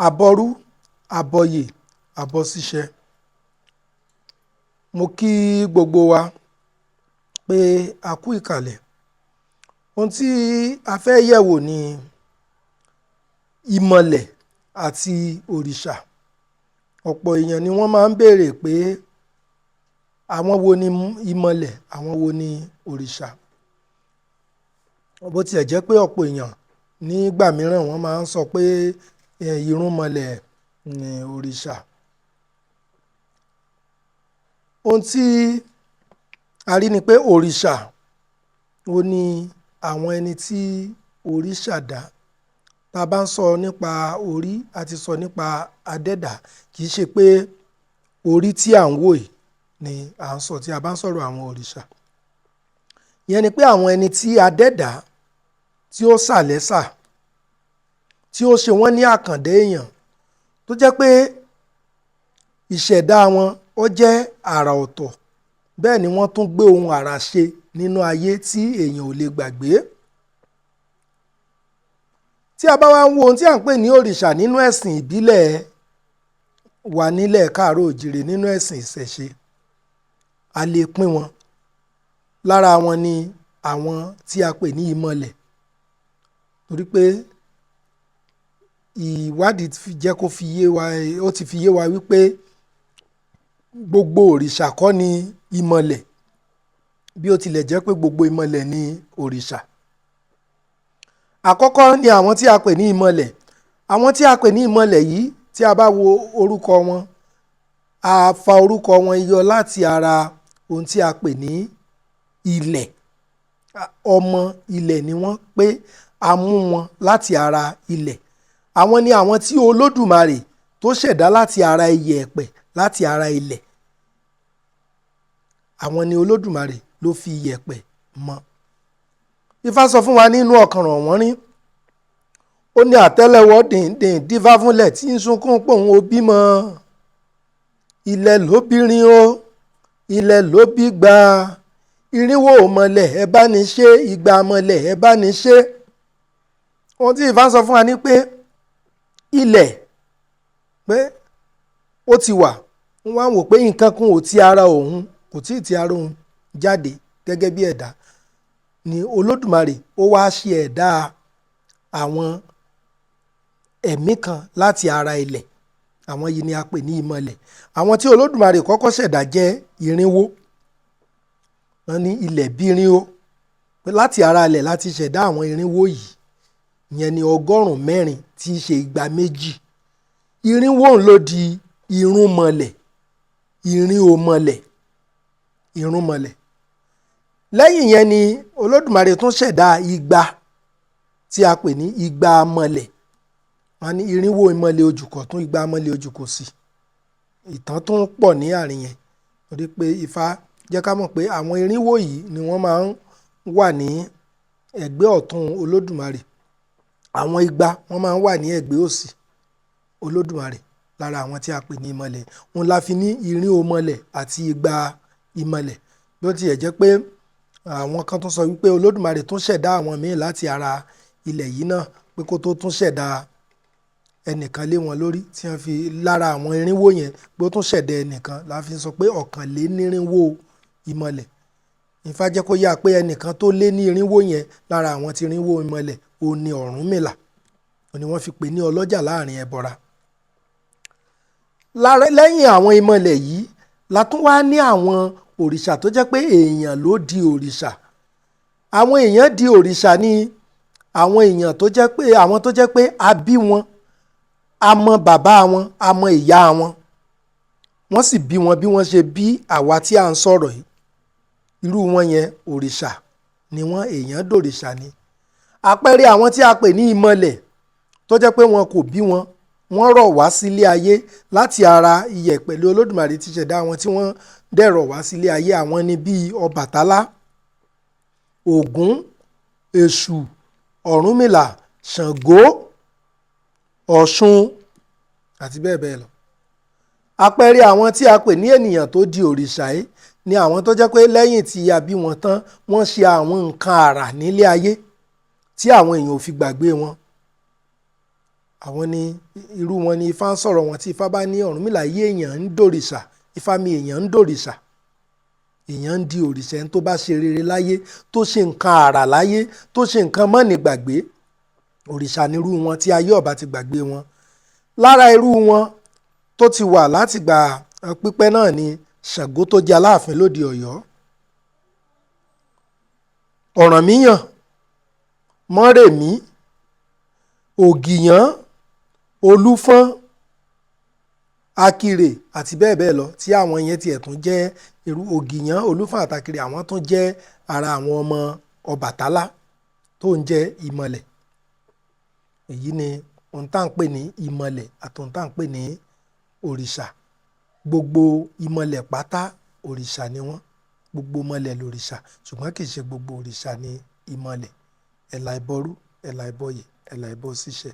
Àbọrú àbọyè àbọṣíṣẹ. Mo kí gbogbo wa pé a kú ìkàlẹ̀. Ohun tí a fẹ́ yẹ̀wò ni ìmọ̀lẹ̀ àti òrìṣà. Ọ̀pọ̀ èèyàn ni wọ́n máa ń béèrè pé àwọn wo ni ìmọ̀lẹ̀, àwọn wo ni òrìṣà. Bó tiẹ̀ jẹ́ pé ọ̀pọ̀ èèyàn nígbà mìíràn wọ́n máa ń sọ pé irúnmọlẹ̀ ni òrìṣà. Ohun tí a rí ni pé òrìṣà ó ní àwọn ẹni tí òrìṣà dá. Tá a bá ń sọ nípa orí, a ti sọ nípa adẹ́dà, kì í ṣe pé orí tí à ń wò yìí ni à ń sọ tí a bá ń sọ̀rọ̀ àwọn òrìṣà. Ìyẹn ni pé àwọn ẹni tí adẹ́dà tí ó sà lẹ́sà, tí ó ṣe wọ́n ní àkàndá èèyàn, tó jẹ́ pé ìṣẹ̀dá wọn ó jẹ́ àrà ọ̀tọ̀. Bẹ́ẹ̀ ni wọ́n tún gbé ohun àrà ṣe nínú ayé tí èèyàn ò lè gbàgbé. Tí a bá wá ń wo ohun tí à ń pè ní òrìṣà nínú ẹ̀sìn ìbílẹ̀ wa nílẹ̀ káàárọ̀ òjìrè nínú ẹ̀sìn ìṣẹ̀ṣe, a lè pín wọn. Lára wọn ni àwọn tí a pè ní ìmọ̀lẹ̀, torí pé ìwádìí fi jẹ́ kó fi yé wa, ó ti fi yé wa wípé gbogbo òrìṣà kọ́ ni ìmọ̀lẹ̀, bí ó tilẹ̀ jẹ́ pé gbogbo ìmọ̀lẹ̀ ni òrìṣà. Àkọ́kọ́ ni àwọn tí a pè ní ìmọ̀lẹ̀. Àwọn tí a pè ní ìmọ̀lẹ̀ yìí, tí a bá wo orúkọ wọn, a fa orúkọ wọn yọ láti ara ohun tí a pè ní ilẹ̀. Ọmọ ilẹ̀ ni wọ́n, pé a mú wọn láti ara ilẹ̀. Àwọn ni àwọn tí Olódùmarè tó ṣẹ̀dá láti ara iyẹ̀pẹ̀, láti ara ilẹ̀. Àwọn ni Olódùmarè ló fi iyẹ̀pẹ̀ mọ. Ifá sọ fún wa nínú Ọ̀kànràn-Ọ̀wọ́nrín, ó ní àtẹ́lẹwọ́ dìndín dífá fúnlẹ̀ tí ń sunkún pòun ó bímọ. Ilẹ̀ ló bírin o, ilẹ̀ ló bí gba. Irinwó mọ̀lẹ̀ ẹ bá ní ṣe, igba mọ̀lẹ̀ ẹ bá ní ṣe. Ohun tí Ifá sọ fún wa ni pé ilẹ̀ pé ó ti wà, wọ́n wá ń wò pé nǹkan kan ò ti ara òun, kò tí ì ti ara òun jáde gẹ́gẹ́ bí ẹ̀dá. Ni Olódùmarè ó wá ṣe ẹ̀dá àwọn ẹ̀mí kan láti ara ilẹ̀. Àwọn yìí ni a pè ní ìmọ̀lẹ̀. Àwọn tí Olódùmarè kọ́kọ́ ṣẹ̀dá jẹ́ irinwó. Wọ́n ní ilẹ̀ bí irinwó. Pé láti ara ilẹ̀ láti ṣẹ̀dá àwọn irinwó yìí. Ìyẹn ni 84 tí í ṣe 200. Irinwó ń ló di irúnmọlẹ̀, irinwómọlẹ̀, irúnmọlẹ̀. Lẹ́yìn yẹn ni Olódùmarè tún ṣẹ̀dá igba tí a pè ní igba mọlẹ̀. Wọ́n ní irinwó ìmọ̀lẹ̀ ojùkọ̀ tún igba mọlẹ̀ ojùkọ̀ sí. Ìtàn tún pọ̀ ní àárín yẹn, torí pé Ifá jẹ́ ká mọ̀ pé àwọn irinwó yìí ni wọ́n máa ń wà ní ẹ̀gbẹ́ ọ̀tún Olódùmarè. Àwọn igba wọ́n máa ń wà ní ẹ̀gbẹ́ òsì Olódùmarè lára àwọn tí a pè ní ìmọ̀lẹ̀. Òun la fi ní irinwó mọlẹ̀ àti igba ìmọ̀lẹ̀. Bí ó tiẹ̀ jẹ́ pé àwọn kan tún sọ wípé Olódùmarè tún ṣẹ̀dá àwọn míì láti ara ilẹ̀ yìí náà, pé kó tó tún ṣẹ̀dá ẹnìkan lé wọn lórí tí wọ́n fi lára àwọn irinwó yẹn, pé ó tún ṣẹ̀dá ẹnìkan la fi sọ pé 124 ìmọ̀lẹ̀. Ifá jẹ́ kó yá pé ẹnìkan tó lé ní irinwó yẹn lára àwọn tí irinwó ìmọ̀lẹ̀, òun ni Ọ̀rúnmìlà. Òun ni wọ́n fi pè ní ọlọ́jà láàrin ẹbọra. Lẹ́yìn àwọn ìmọ̀lẹ̀ yìí la tún wá ní àwọn òrìṣà tó jẹ́ pé èèyàn ló di òrìṣà. Àwọn èèyàn di òrìṣà ni àwọn èèyàn tó jẹ́ pé àwọn tó jẹ́ pé a bí wọn, a mọ bàbá wọn, a mọ ìyá wọn. Wọ́n sì bí wọn bí wọ́n ṣe bí àwa tí à ń sọ̀rọ̀ yìí. Irú wọn yẹn òrìṣà ni wọ́n, èèyàn dòrìṣà ni. Àpẹẹrẹ àwọn tí a pè ní ìmọ̀lẹ̀ tó jẹ́ pé wọn kò bí wọn, wọ́n rọ̀ wá sílé ayé láti ara iyẹ̀pẹ̀ lé Olódùmarè ti ṣẹ̀dá wọn tí wọ́n dẹ̀rọ̀ wá sílé ayé. Àwọn ni bíi Ọbàtálá, Ògún, Èṣù, Ọ̀rúnmìlà, Ṣàngó, Ọ̀ṣun àti bẹ́ẹ̀ bẹ́ẹ̀ lọ. Àpẹẹrẹ àwọn tí a pè ní ènìyàn tó di òrìṣà yìí ni àwọn tó jẹ́ pé lẹ́yìn tí a bí wọn tán, wọ́n ṣe àwọn nǹkan àrà nílé ayé tí àwọn èèyàn ò fi gbàgbé wọn. Àwọn ni irú wọn ni Ifá ń sọ̀rọ̀ wọn. Tí Ifá bá ní Ọ̀rúnmìlà yí èèyàn ń dòrìṣà, Ifá mi èèyàn ń dòrìṣà, èèyàn ń di òrìṣà. Ẹni tó bá ṣe rere láyé, tó ṣe nǹkan àrà láyé, tó ṣe nǹkan mọ́ni gbàgbé, òrìṣà nírú wọn tí ayé ọba ti gbàgbé wọn. Lára irú wọn tó ti wà látìgbà pípẹ́ náà ni Ṣàngó tó jẹ́ Aláàfin lóde Ọ̀yọ́, Ọ̀rànmíyàn, Mọ́remí, Ògìyán, Olúfọ́n, Akirè àti bẹ́ẹ̀ bẹ́ẹ̀ lọ, tí àwọn yẹn tiẹ̀ tún jẹ́ irú Ògìyán, Olúfọ́n àtàkìrè, àwọn tún jẹ́ ara àwọn ọmọ Ọbàtálá tó ń jẹ́ ìmọ̀lẹ̀. Èyí ni ohun tá à ń pè ní ìmọ̀lẹ̀ àti ohun tá à ń pè ní òrìṣà. Gbogbo ìmọ̀lẹ̀ pátá òrìṣà ni wọ́n, gbogbo mọ̀lẹ̀ lòrìṣà, ṣùgbọ́n kì í ṣe gbogbo òrìṣà ni ìmọ̀lẹ̀. Ẹ̀là ìbọrú, ẹ̀là ìbọyè, ẹ̀là ìbọ ṣíṣẹ.